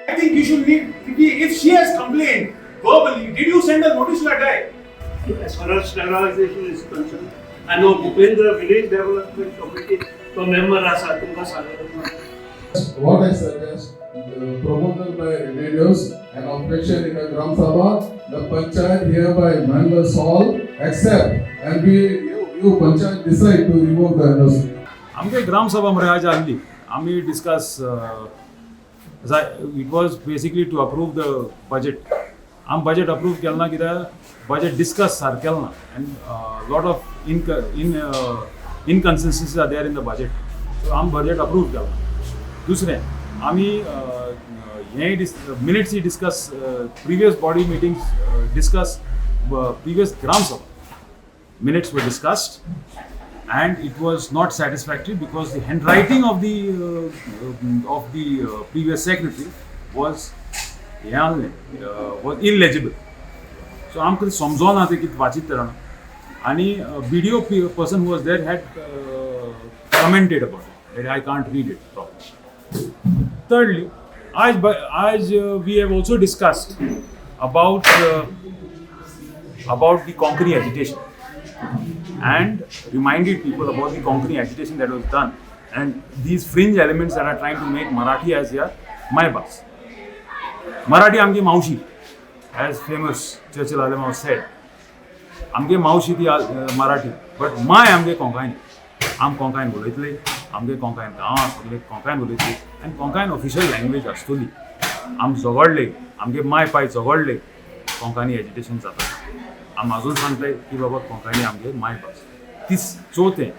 I think you should need, if she has complained verbally, did you send a notice to that guy? As far as sterilization is concerned, I know Bhupendra Village Development Committee तो member आसा तुमकां सांगला. What I suggest, the proposal by radios and objection in the Gram Sabha, the panchayat hereby members all accept and we, you panchayat decide to revoke the NOC. आमगे ग्रामसभा मरे आज आहली आमी discuss, it was basically to approve the budget. आमी budget approve केलें ना कित्याक budget discuss सारकें केलें ना and lot of in in inconsistencies are there in the budget, so आमी बजेट अप्रूव केलां. दुसरें आमी हें डिस मिनिट्सय discuss, previous body meetings discuss, previous gram sabha minutes were discussed and it was not satisfactory because the handwriting of the previous secretary was हें आहलें, was illegible. So आमकां समजोना तें कितें वाचित रावना आनी BDO person who was there had commented about it, I can't read it properly. Thirdly, आज we have also discussed about the Konkani agitation and reminded people about the Konkani agitation that was done and these fringe elements that are trying to make Marathi as their my bus. Marathi आमची मावशी, as famous Churchill Alemao said, आमगे मावशी ती Marathi but my आमगे कोंकायनी. आम कोंकायन उलयतले, आमगे कोंकायन गांवां सगळे कोंकायन उलयतले आनी कोंकायन ऑफिशियल लँग्वेज आसतली. आम झगडले, आमगे माय पाय झगडले, कोंकानी एजिटेशन जाता. आम अजून सांगतले की बाबा कोंकणी आमगे माय भास. तीस चवथें,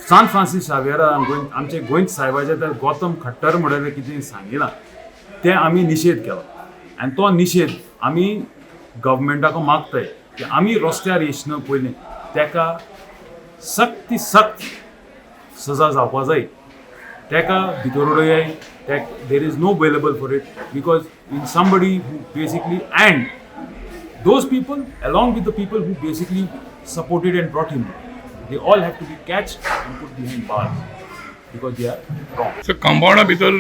सान फ्रांसीस शावेरा गोंय आमचे गोंयच सायबाचे तर गौतम खट्टर म्हणलें कितें सांगिलां तें आमी निशेध केलो आनी तो निशेध आमी गव्हर्मेंटाक मागताय की आमी रस्त्यार येचना पयलीं तेका सक्ती सक्त सजा जावपा जाय, तेका भितर उडोवया. तेक there is no bailable for it because in somebody who basically and those people along with the people who basically supported and brought him, they all have to be catched and put behind bars because they are wrong. So कंपावंडा भितर,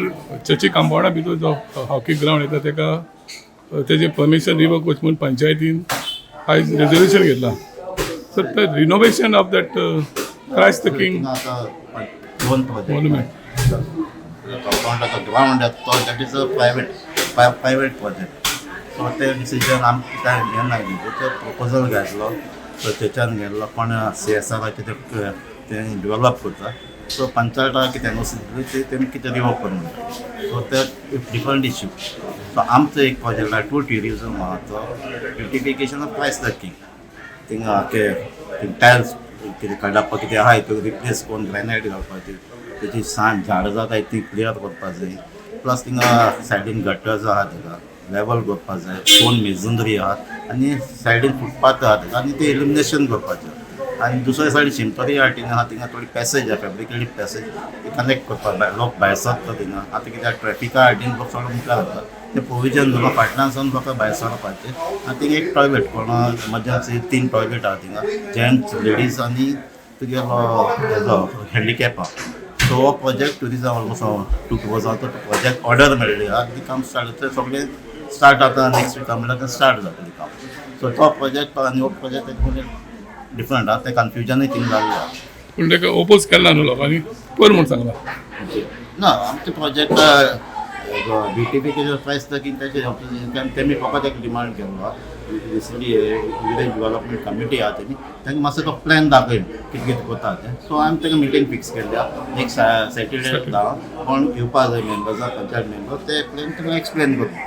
चर्ची कंपावंडा भितर जो hockey ground येता तेका तेजें permission revoke करचें म्हूण पंचायतीन आयज रेजोल्युशन घेतलां. सो ते renovation of that Christ the King आता दोन प्रोजेक्ट monument. कंपाऊंडाचो ग्रावंड आसा तो that is a private project, so ते डिसिजन आमकां कांय घेना. ते प्रपोजल घातलो, चर्चेच्यान गेल्लो कोण सीएसआराचे ते डेव्हलप करता. सो पंचायताक कितें एनओसी दिली ते तेमी कितें रिवोक करून म्हणटा, सो ते डिफरंट इश्यू. सो आमचो एक प्रोजेक्ट आहा टू ट्युरिजम आहा, तो beautification of Christ the King. थिंगा थिंग टायल्स कितें काडप कितें आहाय त्यो रिप्लेस करून ग्रॅनायट घालपाची, तेची सांड झाडां जाताय ती क्लियर करपा जाय, प्लस थिंगा सायडीन गटर्स आहा तेका लेवल करपा जाय, स्टोन मेजनरी आहा आनी सायडीन फुटपाथ आहा तेका आनी ते इल्युमिनेशन करपाचें. आनी दुसरे सायडीन शिमतरी आर्टीन आहा, थिंगा थोडी पॅसेज आहा, फॅब्रिकेटेड पॅसेज, ती कनेक्ट करपाक लोक भायर सरता थिंगा. आतां कित्याक ट्रॅफिका हाडीन लोक चड मुखार वता, ते प्रोविजन जाता फाटल्यान सावन लोकां भायर सरपाचें. आनी थिंगा एक टॉयलेट, कोण एमर्जन्सी तीन टॉयलेट आहा थिंगा, जेंट्स लेडीज आनी तुगेलो हेजो हँडिकॅप आहा. सो हो प्रोजेक्ट ट्युरिजम ऑलमोस्ट 2 वर्सां तो प्रोजेक्ट ऑर्डर मेळ्ळी आहा आनी काम स्टार्ट जाता, सगळें स्टार्ट जाता नेक्स्ट विका म्हणल्यार स्टार्ट जातलें काम. सो तो प्रोजेक्ट आनी हो प्रोजेक्ट डिफरंट आहा, तें कन्फ्युजनूय थिंग जाल्लें आहा. पूण तेका ओपोज केला न्हू लोकांनी, कर म्हूण सांगलां. ना, आमचे प्रोजेक्ट ब्युटिफिकेशन प्रायस की तेचे तेमी फकत एक डिमांड केल्लो. रिसंटली विलेज डेव्हलपमेंट कमिटी आहा, तेमी तांकां मातसो तो प्लॅन दाखय कितें कितें करता तें. सो आमी तांकां मिटींग फिक्स केल्ली आहा नेक्स्ट सॅटर्डे, कोण येवपा जाय मेंबर्सां, पंचायत मेंबर, ते प्लॅन तांकां एक्सप्लेन करता.